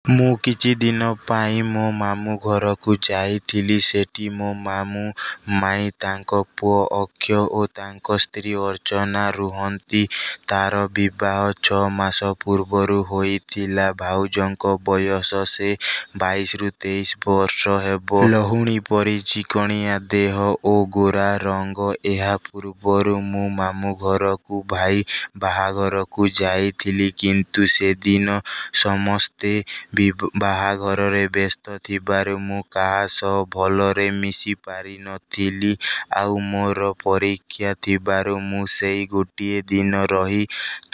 ମୁଁ କିଛି ଦିନ ପାଇଁ ମୋ ମାମୁଁ ଘରକୁ ଯାଇଥିଲି। ସେଠି ମୋ ମାମୁଁ, ମାଇଁ, ତାଙ୍କ ପୁଅ ଅକ୍ଷୟ ଓ ତାଙ୍କ ସ୍ତ୍ରୀ ଅର୍ଚ୍ଚନା ରୁହନ୍ତି। ତା'ର ବିବାହ 6 ମାସ ପୂର୍ବରୁ ହୋଇଥିଲା। ଭାଉଜଙ୍କ ବୟସ ସେଇ 22ରୁ 23 ବର୍ଷ ହେବ। ଲହୁଣୀ ପରି ଚିକିଣିଆ ଦେହ ଓ ଗୋରା ରଙ୍ଗ। ଏହା ପୂର୍ବରୁ ମୁଁ ମାମୁଁଘରକୁ ଭାଇ ବାହାଘରକୁ ଯାଇଥିଲି। କିନ୍ତୁ ସେଦିନ ସମସ୍ତେ ବାହାଘରରେ ବ୍ୟସ୍ତ ଥିବାରୁ ମୁଁ କାହା ସହ ଭଲରେ ମିଶି ପାରିନଥିଲି। ଆଉ ମୋର ପରୀକ୍ଷା ଥିବାରୁ ମୁଁ ସେଇ ଗୋଟିଏ ଦିନ ରହି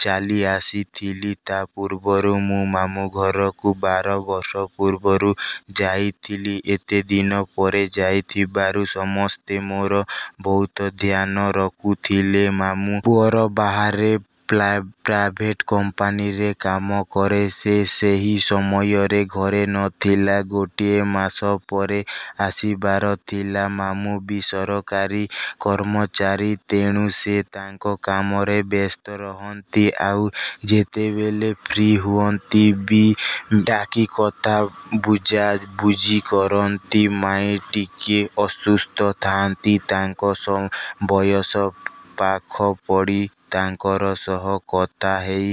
ଚାଲି ଆସିଥିଲି। ତା' ପୂର୍ବରୁ ମୁଁ ମାମୁଁଘରକୁ 12 ବର୍ଷ ପୂର୍ବରୁ ଯାଇଥିଲି। ଏତେ ଦିନ ପରେ ଯାଇଥିବାରୁ ସମସ୍ତେ ମୋର ବହୁତ ଧ୍ୟାନ ରଖୁଥିଲେ। ମାମୁଁ ପୁଅ ବାହାରେ ପ୍ରାଇଭେଟ୍ କମ୍ପାନୀରେ କାମ କରେ। ସେ ସେହି ସମୟରେ ଘରେ ନଥିଲା। ଗୋଟିଏ ମାସ ପରେ ଆସିବାର ଥିଲା। ମାମୁଁ ବି ସରକାରୀ କର୍ମଚାରୀ। ତେଣୁ ସେ ତାଙ୍କ କାମରେ ବ୍ୟସ୍ତ ରହନ୍ତି। ଆଉ ଯେତେବେଳେ ଫ୍ରି ହୁଅନ୍ତି ବି ଡାକି କଥା ବୁଝାବୁଝି କରନ୍ତି। ମାଇଁ ଟିକେ ଅସୁସ୍ଥ ଥାଆନ୍ତି। ତାଙ୍କ ବୟସ ପାଖ ପରି ତାଙ୍କ ସହ କଥା ହେଇ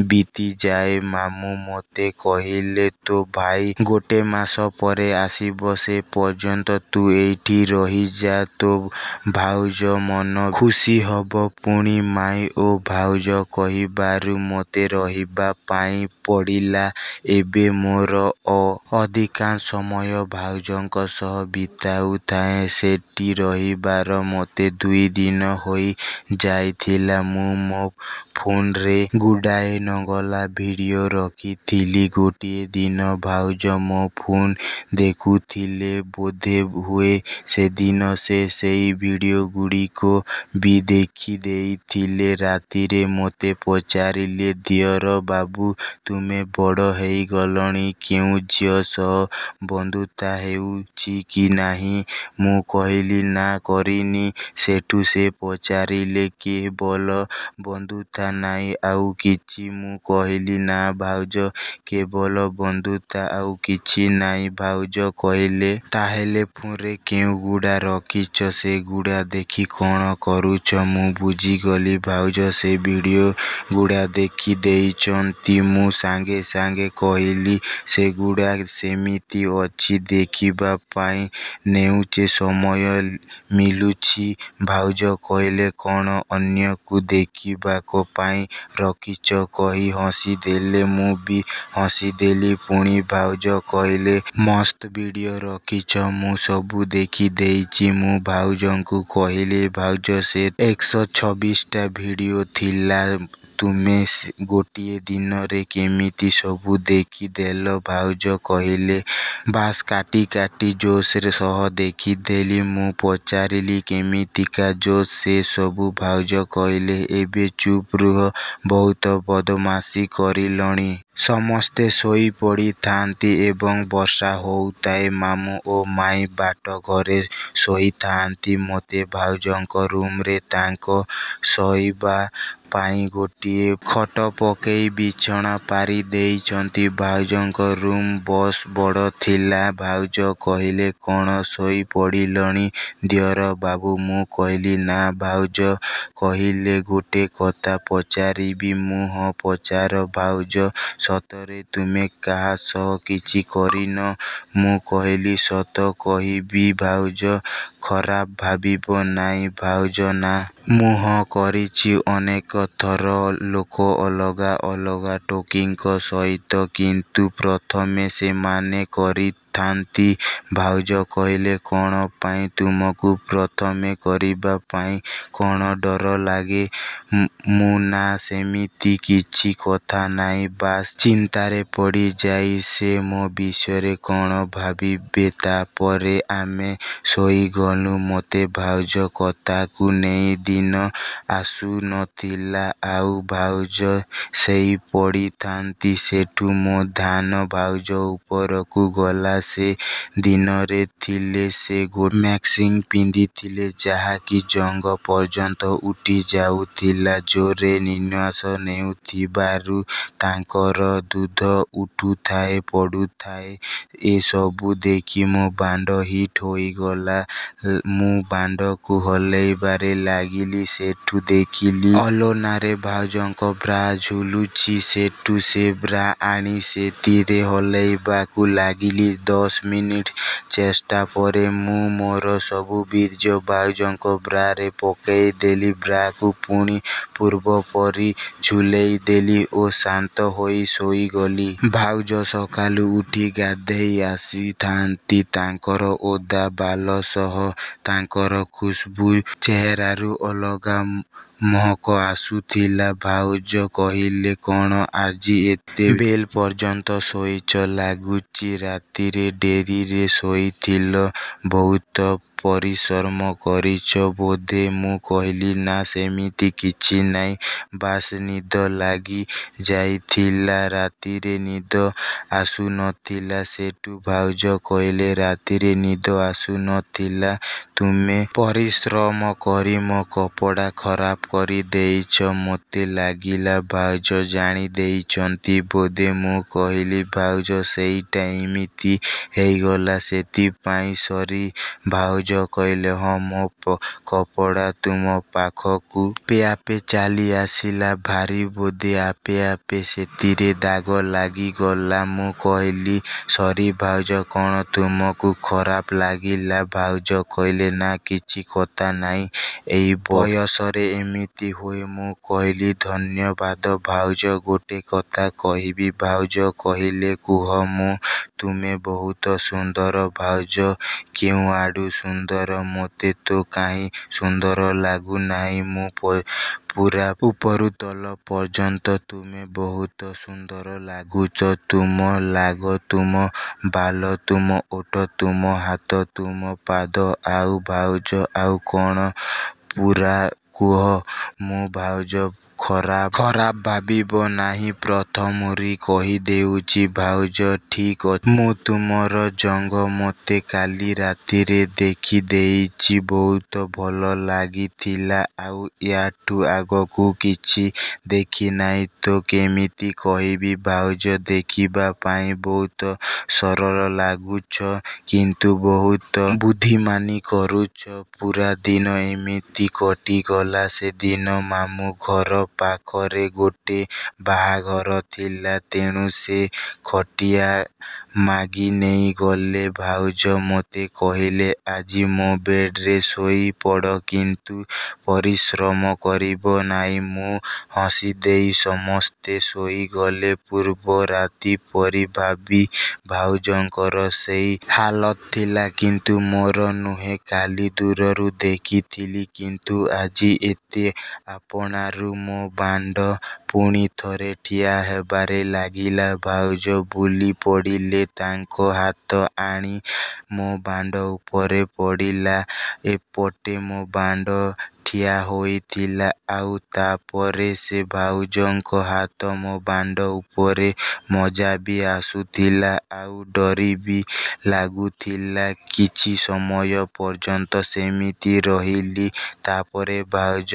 ବିତିଯାଏ। ମାମୁଁ ମୋତେ କହିଲେ, ତୋ ଭାଇ ଗୋଟେ ମାସ ପରେ ଆସିବ। ସେ ପର୍ଯ୍ୟନ୍ତ ତୁ ଏଇଠି ରହିଯା, ତୋ ଭାଉଜ ମନ ଖୁସି ହେବ। ପୁଣି ମାଇଁ ଓ ଭାଉଜ କହିବାରୁ ମୋତେ ରହିବା ପାଇଁ ପଡ଼ିଲା। ଏବେ ମୋର ଅଧିକାଂଶ ସମୟ ଭାଉଜଙ୍କ ସହ ବିତାଉଥାଏ। ସେଠି ରହିବାର ମୋତେ 2 ଦିନ ହୋଇ ଯାଇଥିଲା। ମୁଁ ମୋ ଫୋନରେ ଗୁଡ଼ାଏ ନଗ୍ନ ଭିଡିଓ ରଖିଥିଲି। ଗୋଟିଏ ଦିନ ଭାଉଜ ମୋ ଫୋନ୍ ଦେଖୁଥିଲେ। ବୋଧହୁଏ ସେଦିନ ସେ ସେଇ ଭିଡିଓଗୁଡ଼ିକ ବି ଦେଖି ଦେଇଥିଲେ। ରାତିରେ ମୋତେ ପଚାରିଲେ, ଦିଅର ବାବୁ, ତୁମେ ବଡ଼ ହେଇଗଲଣି, କେଉଁ ଝିଅ ସହ ବନ୍ଧୁତା ହେଇଛି କି ନାହିଁ? ମୁଁ କହିଲି, ନା, କରିନି। ସେଠୁ ସେ ପଚାରିଲେ, କେବଳ ବନ୍ଧୁତା ନା ଆଉ କିଛି? ମୁଁ କହିଲି, ନା ଭାଉଜ, କେବଳ ବନ୍ଧୁତା, ଆଉ କିଛି ନାହିଁ। ଭାଉଜ କହିଲେ, ତା'ହେଲେ ଫୋନରେ କେଉଁଗୁଡ଼ା ରଖିଛ? ସେଗୁଡ଼ା ଦେଖି କ'ଣ କରୁଛ? ମୁଁ ବୁଝିଗଲି ଭାଉଜ ସେ ଭିଡିଓଗୁଡ଼ା ଦେଖି ଦେଇଛନ୍ତି। ମୁଁ ସାଙ୍ଗେ ସାଙ୍ଗେ କହିଲି, ସେଗୁଡ଼ା ସେମିତି ଅଛି, ଦେଖିବା ପାଇଁ ନେଉଚେ ସମୟ ମିଳୁଛି। ଭାଉଜ କହିଲେ, କ'ଣ ଅନ୍ୟକୁ ଦେଖିବା ପାଇଁ ରଖିଛ? କହି ହସିଦେଲେ। ମୁଁ ବି ହସିଦେଲି। ପୁଣି ଭାଉଜ କହିଲେ, ମସ୍ତ ଭିଡିଓ ରଖିଛ, ମୁଁ ସବୁ ଦେଖିଦେଇଛି। ମୁଁ ଭାଉଜଙ୍କୁ କହିଲି, ଭାଉଜ, ସେ ତ 126ଟା ଭିଡିଓ ଥିଲା, ତୁମେ ଗୋଟିଏ ଦିନରେ କେମିତି ସବୁ ଦେଖିଦେଲ? ଭାଉଜ କହିଲେ, ବାସ୍, କାଟି କାଟି ଜୋସ୍ ସହ ଦେଖିଦେଲି। ମୁଁ ପଚାରିଲି, କେମିତିକା ଜୋସ୍ ସେ ସବୁ? ଭାଉଜ କହିଲେ, ଏବେ ଚୁପ୍ ରୁହ, ବହୁତ ବଦମାସି କରିଲଣି। ସମସ୍ତେ ଶୋଇ ପଡ଼ିଥାନ୍ତି ଏବଂ ବର୍ଷା ହେଉଥାଏ। ମାମୁଁ ଓ ମାଇଁ ବାଟ ଘରେ ଶୋଇଥାନ୍ତି। ମୋତେ ଭାଉଜଙ୍କ ରୁମରେ ତାଙ୍କ ଶୋଇବା ପାଇଁ ଗୋଟିଏ ଖଟ ପକାଇ ବିଛଣା ପାରି ଦେଇଛନ୍ତି। ଭାଉଜଙ୍କ ରୁମ୍ ବେଶ୍ ବଡ଼ ଥିଲା। ଭାଉଜ କହିଲେ, କ'ଣ ଶୋଇପଡ଼ିଲଣି ଦିଅର ବାବୁ? ମୁଁ କହିଲି, ନା। ଭାଉଜ କହିଲେ, ଗୋଟେ କଥା ପଚାରିବି? ମୁଁ ହଁ, ପଚାର। ଭାଉଜ, ସତରେ ତୁମେ କାହା ସହ କିଛି କରିନ? ମୁଁ କହିଲି, ସତ କହିବି ଭାଉଜ, ଖରାପ ଭାବିବ ନାହିଁ। ଭାଉଜ, ନା। ମୁଁ ହଁ, କରିଛି, ଅନେକ ଥର, ଲୋକ ଅଲଗା ଅଲଗା ଟୋକୀଙ୍କ ସହିତ। କିନ୍ତୁ ପ୍ରଥମେ ସେମାନେ କରିଥାନ୍ତି। ଭାଉଜ କହିଲେ, କ'ଣ ପାଇଁ? ତୁମକୁ ପ୍ରଥମେ କରିବା ପାଇଁ କ'ଣ ଡର ଲାଗେ? ମୁଁ ନା, ସେମିତି କିଛି କଥା ନାହିଁ। ବାସ୍, ଚିନ୍ତାରେ ପଡ଼ିଯାଏ ସେ ମୋ ବିଷୟରେ କ'ଣ ଭାବିବେ। ତା'ପରେ ଆମେ ଶୋଇଗଲୁ। ମୋତେ ଭାଉଜ କଥାକୁ ନେଇ ନିଦ ଆସୁନଥିଲା। ଆଉ ଭାଉଜ ଶୋଇପଡ଼ିଥାନ୍ତି। ସେଠୁ ମୋ ଧ୍ୟାନ ଭାଉଜ ଉପରକୁ ଗଲା। ସେ ଦିନରେ ଥିଲେ। ସେ ଗୋଟେ ମ୍ୟାକ୍ସି ପିନ୍ଧିଥିଲେ, ଯାହାକି ଜଙ୍ଘ ପର୍ଯ୍ୟନ୍ତ ଉଠି ଯାଉଥିଲା। ଜୋରରେ ନିଃଶ୍ୱାସ ନେଉଥିବାରୁ ତାଙ୍କର ଦୁଧ ଉଠୁଥାଏ, ପଡ଼ୁଥାଏ। ଏସବୁ ଦେଖି ମୋ ବାଣ୍ଡ ହିଟ୍ ହୋଇଗଲା। ମୁଁ ବାଣ୍ଡକୁ ହଲେଇବାରେ ଲାଗିଲି। ସେଠୁ ଦେଖିଲି ଆଲଣାରେ ଭାଉଜଙ୍କ ବ୍ରା ଝୁଲୁଛି। ସେଠୁ ସେ ବ୍ରା ଆଣି ସେଥିରେ ହଲେଇବାକୁ ଲାଗିଲି। 10 ମିନିଟ୍ ଚେଷ୍ଟା ପରେ ମୁଁ ମୋର ସବୁ ବୀର୍ଯ୍ୟ ଭାଉଜଙ୍କ ବ୍ରାରେ ପକେଇଦେଲି। ବ୍ରାକୁ ପୁଣି ପୂର୍ବପରି ଝୁଲେଇଦେଲି ଓ ଶାନ୍ତ ହୋଇ ଶୋଇଗଲି। ଭାଉଜ ସକାଳୁ ଉଠି ଗାଧେଇ ଆସିଥାଆନ୍ତି। ତାଙ୍କର ଓଦା ବାଳ ସହ ତାଙ୍କର ଖୁସବୁ ଚେହେରାରୁ ଅଲଗା ମହକ ଆସୁଥିଲା। ଭାଉଜ କହିଲେ, କ'ଣ ଆଜି ଏତେ ବେଳ ପର୍ଯ୍ୟନ୍ତ ଶୋଇଛ? ଲାଗୁଛି ରାତିରେ ଡେରିରେ ଶୋଇଥିଲ। ବହୁତ ପରିଶ୍ରମ କରିଛ ବୋଧେ। ମୁଁ କହିଲି, ନା, ସେମିତି କିଛି ନାହିଁ। ବାସ୍, ନିଦ ଲାଗି ଯାଇଥିଲା। ରାତିରେ ନିଦ ଆସୁନଥିଲା। ସେଠୁ ଭାଉଜ କହିଲେ, ରାତିରେ ନିଦ ଆସୁନଥିଲା? ତୁମେ ପରିଶ୍ରମ କରି ମୋ କପଡ଼ା ଖରାପ କରିଦେଇଛ। ମୋତେ ଲାଗିଲା ଭାଉଜ ଜାଣିଦେଇଛନ୍ତି ବୋଧେ। ମୁଁ କହିଲି, ଭାଉଜ, ସେଇଟା ଏମିତି ହେଇଗଲା, ସେଥିପାଇଁ ସରି। ଭାଉଜ କହିଲେ, ହଁ, ମୋ କପଡ଼ା ତୁମ ପାଖକୁ ଆପେ ଆପେ ଚାଲି ଆସିଲା ଭାରି ବୋଧେ। ଆପେ ଆପେ ସେଥିରେ ଦାଗ ଲାଗିଗଲା। ମୁଁ କହିଲି, ସରି ଭାଉଜ, କ'ଣ ତୁମକୁ ଖରାପ ଲାଗିଲା? ଭାଉଜ କହିଲେ, ନା, କିଛି କଥା ନାହିଁ। ଏଇ ବୟସରେ ଏମିତି ହୁଏ। ମୁଁ କହିଲି, ଧନ୍ୟବାଦ ଭାଉଜ। ଗୋଟେ କଥା କହିବି? ଭାଉଜ କହିଲେ, କୁହ। ମୁଁ, ତୁମେ ବହୁତ ସୁନ୍ଦର। ଭାଉଜ, କେଉଁଆଡ଼ୁ ସୁନ୍ଦର? ମୋତେ ତ କାହିଁ ସୁନ୍ଦର ଲାଗୁନାହିଁ। ମୁଁ, ପୂରା ଉପରୁ ତଳ ପର୍ଯ୍ୟନ୍ତ ତୁମେ ବହୁତ ସୁନ୍ଦର ଲାଗୁଛ। ତୁମ ଗାଲ, ତୁମ ବାଳ, ତୁମ ଓଠ, ତୁମ ହାତ, ତୁମ ପାଦ। ଆଉ ଭାଉଜ, ଆଉ କ'ଣ? ପୂରା କୁହ। ମୁଁ, ଭାଉଜ, ଖରାପ ଭାବିବ ନାହିଁ, ପ୍ରଥମରୁ କହିଦେଉଛି। ଭାଉଜ, ଠିକ୍ ଅଛି। ମୁଁ, ତୁମର ଜଙ୍ଘ ମୋତେ କାଲି ରାତିରେ ଦେଖିଦେଇଛି। ବହୁତ ଭଲ ଲାଗିଥିଲା। ଆଉ ୟାଠୁ ଆଗକୁ କିଛି ଦେଖିନାହିଁ ତ କେମିତି କହିବି। ଭାଉଜ, ଦେଖିବା ପାଇଁ ବହୁତ ସରଳ ଲାଗୁଛ, କିନ୍ତୁ ବହୁତ ବୁଦ୍ଧିମାନୀ କରୁଛ। ପୂରା ଦିନ ଏମିତି କଟିଗଲା। ସେଦିନ ମାମୁଁ ଘର ପାଖରେ ଗୋଟେ ବାହାଘର ଥିଲା, ତେଣୁ ସେ ଖଟିଆ ମାଗି ନେଇଗଲେ। ଭାଉଜ ମୋତେ କହିଲେ, ଆଜି ମୋ ବେଡ୍‌ରେ ଶୋଇପଡ଼, କିନ୍ତୁ ପରିଶ୍ରମ କରିବ ନାହିଁ। ମୁଁ ହସିଦେଇ ସମସ୍ତେ ଶୋଇଗଲେ। ପୂର୍ବ ରାତି ପରି ଭାବି ଭାଉଜଙ୍କର ସେଇ ହାଲତ ଥିଲା, କିନ୍ତୁ ମୋର ନୁହେଁ। କାଲି ଦୂରରୁ ଦେଖିଥିଲି, କିନ୍ତୁ ଆଜି ଏତେ ଆପଣାରୁ ମୋ ବାଣ୍ଡ ପୁଣି ଥରେ ଠିଆ ହେବାରେ ଲାଗିଲା। ଭାଉଜ ବୁଲିପଡ଼ିଲେ। ତାଙ୍କ ହାତ ଆଣି ମୋ ବାଣ୍ଡ ଉପରେ ପଡ଼ିଲା। ଏପଟେ ମୋ ବାଣ୍ଡ ଠିଆ ହୋଇଥିଲା, ଆଉ ତା'ପରେ ସେ ଭାଉଜଙ୍କ ହାତ ମୋ ବାଣ୍ଡ ଉପରେ। ମଜା ବି ଆସୁଥିଲା, ଆଉ ଡର ବି ଲାଗୁଥିଲା। କିଛି ସମୟ ପର୍ଯ୍ୟନ୍ତ ସେମିତି ରହିଲି। ତା'ପରେ ଭାଉଜ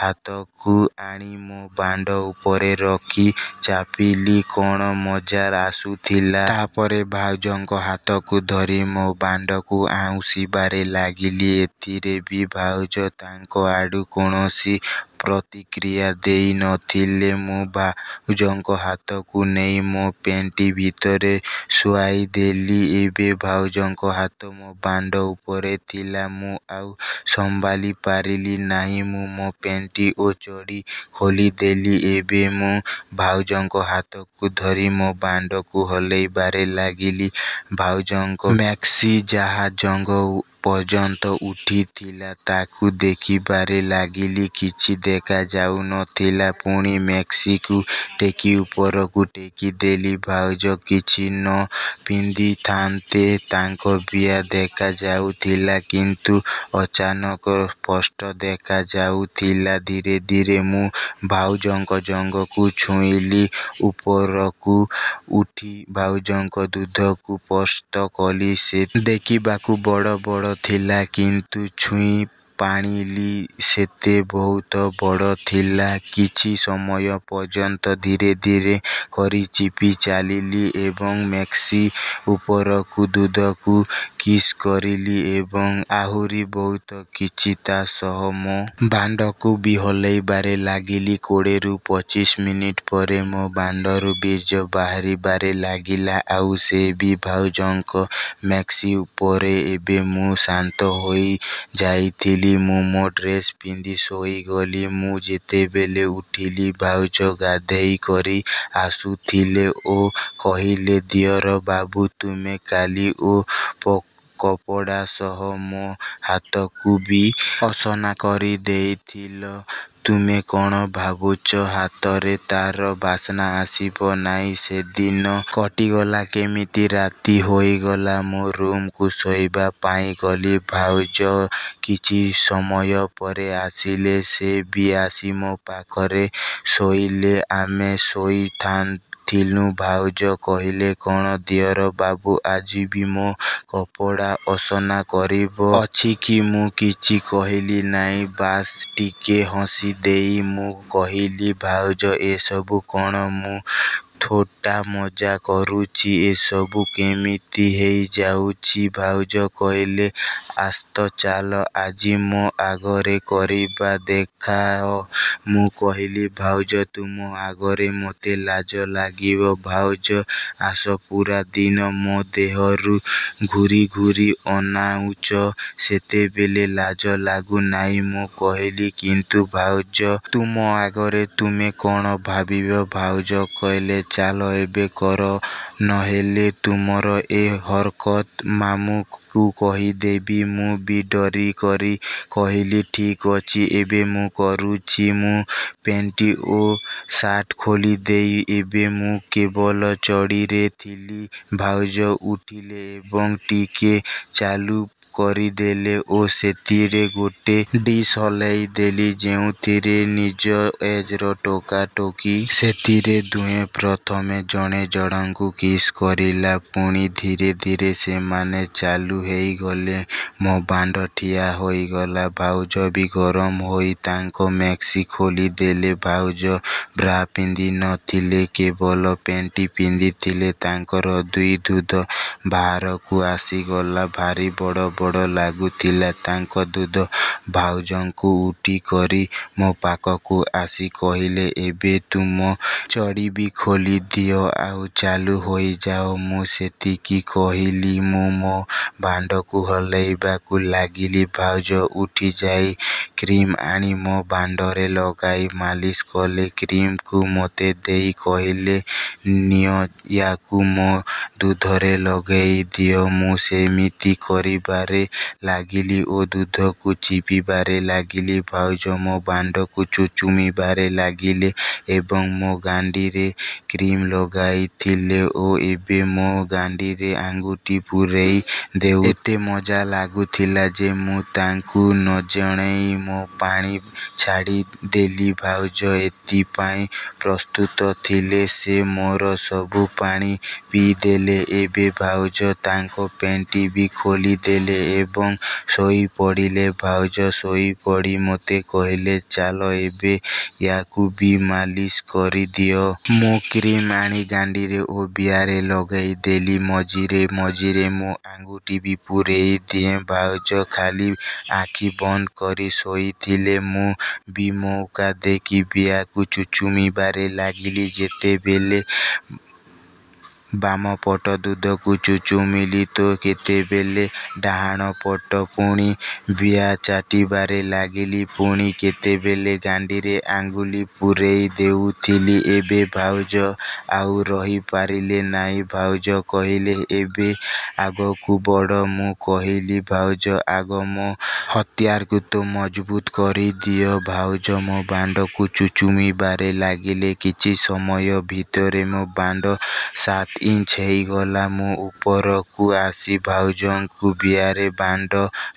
ହାତକୁ ଆଣି ମୋ ବାଣ୍ଡ ଉପରେ ରଖି ଚାପିଲି। କ'ଣ ମଜା ଆସୁଥିଲା। ତା'ପରେ ଭାଉଜଙ୍କ ହାତକୁ ଧରି ମୋ ବାଣ୍ଡକୁ ଆଉଁସିବାରେ ଲାଗିଲି। ଏଥିରେ ବି ଭାଉଜ ତାଙ୍କ ଆଡ଼ୁ କୌଣସି ପ୍ରତିକ୍ରିୟା ଦେଇ ନଥିଲେ। ମୁଁ ଭାଉଜଙ୍କ ହାତକୁ ନେଇ ମୋ ପେଣ୍ଟ ଭିତରେ ଶୁଆଇଦେଲି। ଏବେ ଭାଉଜଙ୍କ ହାତ ମୋ ବାଣ୍ଡ ଉପରେ ଥିଲା। ମୁଁ ଆଉ ସମ୍ଭାଳି ପାରିଲି ନାହିଁ। ମୁଁ ମୋ ପେଣ୍ଟ ଓ ଚଡ଼ି ଖୋଲିଦେଲି। ଏବେ ମୁଁ ଭାଉଜଙ୍କ ହାତକୁ ଧରି ମୋ ବାଣ୍ଡକୁ ହଲେଇବାରେ ଲାଗିଲି। ଭାଉଜଙ୍କ ମ୍ୟାକ୍ସି, ଯାହା ଜଙ୍ଘ ପର୍ଯ୍ୟନ୍ତ ଉଠିଥିଲା, ତାକୁ ଦେଖିବାରେ ଲାଗିଲି। କିଛି ଦେଖାଯାଉନଥିଲା। ପୁଣି ମେକ୍ସିକୁ ଟେକି ଉପରକୁ ଟେକିଦେଲି। ଭାଉଜ କିଛି ନ ପିନ୍ଧିଥାନ୍ତେ, ତାଙ୍କ ବିଆ ଦେଖାଯାଉଥିଲା, କିନ୍ତୁ ଅଚାନକ ସ୍ପଷ୍ଟ ଦେଖାଯାଉଥିଲା। ଧୀରେ ଧୀରେ ମୁଁ ଭାଉଜଙ୍କ ଜଙ୍ଘକୁ ଛୁଇଁଲି। ଉପରକୁ ଉଠି ଭାଉଜଙ୍କ ଦୁଧକୁ ସ୍ପର୍ଶ କଲି। ସେ ଦେଖିବାକୁ ବଡ଼ ବଡ଼ ଥିଲା, କିନ୍ତୁ ଛୁଇଁ ପାରିଲି ସେତେ ବହୁତ ବଡ଼ ଥିଲା। କିଛି ସମୟ ପର୍ଯ୍ୟନ୍ତ ଧୀରେ ଧୀରେ କରି ଚିପି ଚାଲିଲି ଏବଂ ମେକ୍ସି ଉପରକୁ ଦୁଧକୁ କିସ୍ କରିଲି ଏବଂ ଆହୁରି ବହୁତ କିଛି, ତା ସହ ମୋ ବାଣ୍ଡକୁ ବି ହଲେଇବାରେ ଲାଗିଲି। 20ରୁ 25 ମିନିଟ୍ ପରେ ମୋ ବାଣ୍ଡରୁ ବୀର୍ଯ୍ୟ ବାହାରିବାରେ ଲାଗିଲା, ଆଉ ସେ ବି ଭାଉଜଙ୍କ ମେକ୍ସି ଉପରେ। ଏବେ ମୁଁ ଶାନ୍ତ ହୋଇଯାଇଥିଲି। ମୁଁ ମୋ ଡ୍ରେସ୍ ପିନ୍ଧି ଶୋଇଗଲି। ମୁଁ ଯେତେବେଳେ ଉଠିଲି, ଭାଉଜ ଗାଧେଇ କରି ଆସୁଥିଲେ ଓ କହିଲେ, ଦିଅର ବାବୁ, ତୁମେ କାଲି ଏ କପଡ଼ା ସହ ମୋ ହାତକୁ ବି ଅସନା କରିଦେଇଥିଲ। ତୁମେ କଣ ଭାବୁଛ ହାତରେ ତାର ବାସ୍ନା ଆସିବ ନାହିଁ? ସେଦିନ କଟିଗଲା କେମିତି, ରାତି ହୋଇଗଲା। ମୁଁ ରୁମକୁ ଶୋଇବା ପାଇଁ ଗଲି। ଭାଉଜ କିଛି ସମୟ ପରେ ଆସିଲେ। ସେ ବି ଆସି ମୋ ପାଖରେ ଶୋଇଲେ। ଆମେ ଶୋଇଥିଲୁ। ଭାଉଜ କହିଲେ, କଣ ଦିଅର ବାବୁ, ଆଜି ବି ମୋ କପଡ଼ା ଅସନା କରିବାର ଅଛି କି? ମୁଁ କିଛି କହିଲି ନାହିଁ, ବାସ୍ ଟିକେ ହସିଦେଲି। ମୁଁ କହିଲି, ଭାଉଜ, ଏସବୁ କଣ? ମୁଁ ଥଟ୍ଟା ମଜା କରୁଛି, ଏସବୁ କେମିତି ହେଇଯାଉଛି? ଭାଉଜ କହିଲେ, ଆସ୍ତେ ଚାଲ, ଆଜି ମୋ ଆଗରେ କରିବା ଦେଖାଅ। ମୁଁ କହିଲି, ଭାଉଜ, ତୁମ ଆଗରେ ମୋତେ ଲାଜ ଲାଗିବ। ଭାଉଜ, ଆସ, ପୂରା ଦିନ ମୋ ଦେହକୁ ଘୂରି ଘୂରି ଅନାଉଛ, ସେତେବେଳେ ଲାଜ ଲାଗୁନାହିଁ? ମୁଁ କହିଲି, କିନ୍ତୁ ଭାଉଜ, ତୁମ ଆଗରେ ତୁମେ କଣ ଭାବିବ? ଭାଉଜ କହିଲେ, ଚାଲ ଏବେ କର, ନହେଲେ ତୁମର ଏ ହରକତ ମାମୁଁଙ୍କୁ କହିଦେବି। ମୁଁ ବି ଡରି କରି କହିଲି, ଠିକ୍ ଅଛି, ଏବେ ମୁଁ କରୁଛି। ମୁଁ ପେଣ୍ଟ ଓ ସାର୍ଟ ଖୋଲିଦେଲି। ଏବେ ମୁଁ କେବଳ ଚଡ଼ିରେ ଥିଲି। ଭାଉଜ ଉଠିଲେ ଏବଂ ଟିକେ ଚାଲୁ କରିଦେଲେ ଓ ସେଥିରେ ଗୋଟେ ଡିସ୍ ହଲେଇଦେଲି, ଯେଉଁଥିରେ ନିଜ ଏଜ୍‌ର ଟୋକା ଟୋକୀ। ସେଥିରେ ଦୁହେଁ ପ୍ରଥମେ ଜଣେ ଜଣଙ୍କୁ କିସ୍ କରିଲା। ପୁଣି ଧୀରେ ଧୀରେ ସେମାନେ ଚାଲୁ ହେଇଗଲେ। ମୋ ବାଣ୍ଡ ଠିଆ ହୋଇଗଲା। ଭାଉଜ ବି ଗରମ ହୋଇ ତାଙ୍କ ମେକ୍ସି ଖୋଲିଦେଲେ। ଭାଉଜ ବ୍ରା ପିନ୍ଧି ନ ଥିଲେ, କେବଳ ପେଣ୍ଟ ପିନ୍ଧିଥିଲେ। ତାଙ୍କର ଦୁଇ ଦୁଧ ବାହାରକୁ ଆସିଗଲା। ଭାରି ବଡ଼ ବଡ଼ ଲାଗୁଥିଲା ତାଙ୍କ ଦୁଧ। ଭାଉଜଙ୍କୁ ଉଠି କରି ମୋ ପାଖକୁ ଆସି କହିଲେ, ଏବେ ତୁମ ଚଡ଼ି ବି ଖୋଲିଦିଅ ଆଉ ଚାଲୁ ହୋଇଯାଅ। ମୁଁ ସେତିକି କହିଲି। ମୁଁ ମୋ ବାଣ୍ଡକୁ ହଲେଇବାକୁ ଲାଗିଲି। ଭାଉଜ ଉଠିଯାଇ କ୍ରିମ୍ ଆଣି ମୋ ବାଣ୍ଡରେ ଲଗାଇ ମାଲିସ କଲେ। କ୍ରିମ୍‌କୁ ମୋତେ ଦେଇ କହିଲେ, ନିଅ, ୟାକୁ ମୋ ଦୁଧରେ ଲଗେଇ ଦିଅ। ମୁଁ ସେମିତି କରିବାରେ ଲାଗିଲି ଓ ଦୁଧକୁ ଚିପିବାରେ ଲାଗିଲି। ଭାଉଜ ମୋ ବାଣ୍ଡକୁ ଚୁଚୁମିବାରେ ଲାଗିଲେ ଏବଂ ମୋ ଗାଣ୍ଡିରେ କ୍ରିମ୍ ଲଗାଇଥିଲେ ଓ ଏବେ ମୋ ଗାଣ୍ଡିରେ ଆଙ୍ଗୁଠି ପୂରେଇ ଦେଉ। ଏତେ ମଜା ଲାଗୁଥିଲା ଯେ ମୁଁ ତାଙ୍କୁ ନଜଣେଇ ମୋ ପାଣି ଛାଡ଼ିଦେଲି। ଭାଉଜ ଏଥିପାଇଁ ପ୍ରସ୍ତୁତ ଥିଲେ। ସେ ମୋର ସବୁ ପାଣି ପିଇଦେଲେ। ଏବେ ଭାଉଜ ତାଙ୍କ ପେଣ୍ଟ ବି ଖୋଲିଦେଲେ ଏବଂ ଶୋଇପଡ଼ିଲେ। ଭାଉଜ ଶୋଇପଡ଼ି ମୋତେ କହିଲେ, ଚାଲ, ଏବେ ୟାକୁ ବି ମାଲିସ କରିଦିଅ। ମୁଁ କ୍ରିମ୍ ଆଣି ଗାଣ୍ଡିରେ ଓ ବିଆରେ ଲଗେଇଦେଲି। ମଝିରେ ମଝିରେ ମୁଁ ଆଙ୍ଗୁଠି ବି ପୂରେଇ ଦିଏ। ଭାଉଜ ଖାଲି ଆଖି ବନ୍ଦ କରି ଶୋଇଥିଲେ। ମୁଁ ବି ମଉକା ଦେଖି ବିଆକୁ ଚୁଚୁମିବାରେ ଲାଗିଲି। ଯେତେବେଳେ ବାମପଟ ଦୁଧକୁ ଚୁଚୁମିଲି ତ କେତେବେଳେ ଡାହାଣ ପଟ ପୁଣି ବିଆ ଚାଟିବାରେ ଲାଗିଲି। ପୁଣି କେତେବେଳେ ଗାଣ୍ଡିରେ ଆଙ୍ଗୁଳି ପୂରେଇ ଦେଉଥିଲି। ଏବେ ଭାଉଜ ଆଉ ରହି ପାରିଲେ ନାହିଁ। ଭାଉଜ କହିଲେ, ଏବେ ଆଗକୁ ବଢ଼। ମୁଁ କହିଲି, ଭାଉଜ, ଆଗ ମୋ ହତିଆରକୁ ତ ମଜବୁତ କରିଦିଅ। ଭାଉଜ ମୋ ବାଣ୍ଡକୁ ଚୁଚୁମିବାରେ ଲାଗିଲେ। କିଛି ସମୟ ଭିତରେ ମୋ ବାଣ୍ଡ 7 ଇଞ୍ଚ ହୋଇଗଲା। ମୁଁ ଉପରକୁ ଆସି ଭାଉଜଙ୍କ ବିଆରେ ବାଣ୍ଡ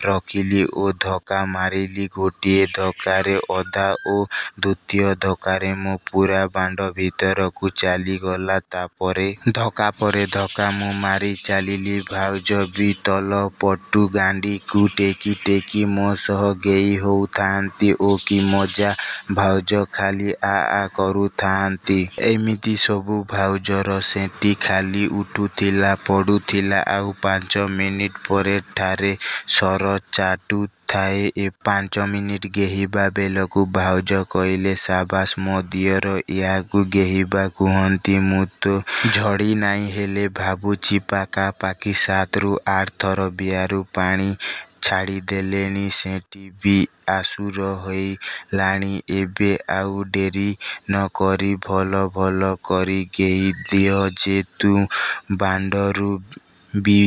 ରଖିଲି ଓ ଧକ୍କା ମାରିଲି। ଗୋଟିଏ ଧକ୍କାରେ ଅଧା ଓ ଦ୍ୱିତୀୟ ଧକ୍କାରେ ମୋ ପୂରା ବାଣ୍ଡ ଭିତରକୁ ଚାଲିଗଲା। ତା'ପରେ ଧକ୍କା ପରେ ଧକ୍କା ମୁଁ ମାରି ଚାଲିଲି। ଭାଉଜ ବି ତଳପଟୁ ଗାଣ୍ଡିକୁ ଟେକି ଟେକି ମୋ ସହ ଗେହି ହେଉଥାଆନ୍ତି। ଓଃ, କି ମଜା! ଭାଉଜ ଖାଲି ଆଃ ଆଃ କରୁଥାଆନ୍ତି। ଏମିତି ସବୁ ଭାଉଜର ସେଣ୍ଟି ଖାଲି ଉଠୁଥିଲା, ପଡ଼ୁଥିଲା। ଆଉ 5 ମିନିଟ୍ ପରେ ଠାରେ ସର ଚାଟୁଥାଏ। 5 ମିନିଟ୍ ଗେହିବା ବେଳକୁ ଭାଉଜ କହିଲେ, ସାବାସ୍ ମୋ ଦିଅର, ଏହାକୁ ଗେହିବା କୁହନ୍ତି। ମୁଁ ତ ଝଡ଼ିନାହିଁ, ହେଲେ ଭାବୁଛି ପାଖାପାଖି 7ରୁ 8 ଥର ବିଆରୁ ପାଣି ଛାଡ଼ିଦେଲିଣି। ସେଣ୍ଟି ବି ଆସୁର ହୋଇଗଲାଣି। ଏବେ ଆଉ ଡେରି ନ କରି ଭଲ ଭଲ କରି ଗେହି ଦିଅ ଯେ ତୋ ବାଣ୍ଡରୁ ବି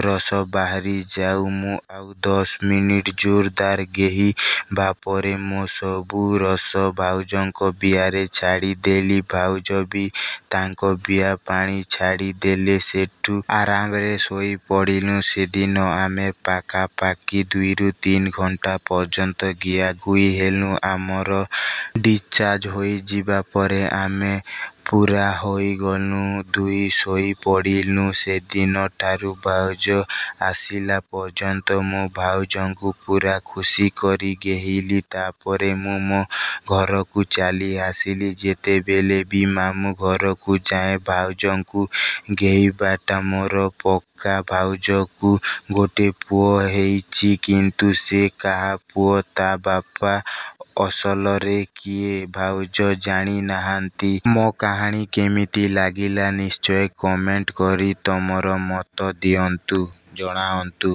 ରସ ବାହାରି ଯାଉ। ମୁଁ ଆଉ 10 ମିନିଟ୍ ଜୋରଦାର ଗେହିବା ପରେ ମୋ ସବୁ ରସ ଭାଉଜଙ୍କ ବିଆରେ ଛାଡ଼ିଦେଲି। ଭାଉଜ ବି ତାଙ୍କ ବିଆ ପାଣି ଛାଡ଼ିଦେଲେ। ସେଠୁ ଆରାମରେ ଶୋଇପଡ଼ିଲୁ। ସେଦିନ ଆମେ ପାଖାପାଖି 2ରୁ 3 ଘଣ୍ଟା ପର୍ଯ୍ୟନ୍ତ ଗିହାଗୁହି ହେଲୁ। ଆମର ଡିସଚାର୍ଜ ହୋଇଯିବା ପରେ ଆମେ ପୂରା ହୋଇଗଲୁ। ଦୁହେଁ ଶୋଇପଡ଼ିଲୁ। ସେଦିନଠାରୁ ଭାଉଜ ଆସିଲା ପର୍ଯ୍ୟନ୍ତ ମୁଁ ଭାଉଜଙ୍କୁ ପୂରା ଖୁସି କରି ଗେହିଲି। ତା'ପରେ ମୁଁ ମୋ ଘରକୁ ଚାଲିଆସିଲି। ଯେତେବେଳେ ବି ମାମୁଁ ଘରକୁ ଯାଏ, ଭାଉଜଙ୍କୁ ଗେହିବାଟା ମୋର ପକ୍କା। ଭାଉଜକୁ ଗୋଟେ ପୁଅ ହେଇଛି, କିନ୍ତୁ ସେ କାହା ପୁଅ, ତା' ବାପା ଅସଲରେ କିଏ, ଭାଉଜ ଜାଣିନାହାନ୍ତି। ମୋ କାହାଣୀ କେମିତି ଲାଗିଲା, ନିଶ୍ଚୟ କମେଣ୍ଟ କରି ତମର ମତ ଦିଅନ୍ତୁ, ଜଣାଅନ୍ତୁ।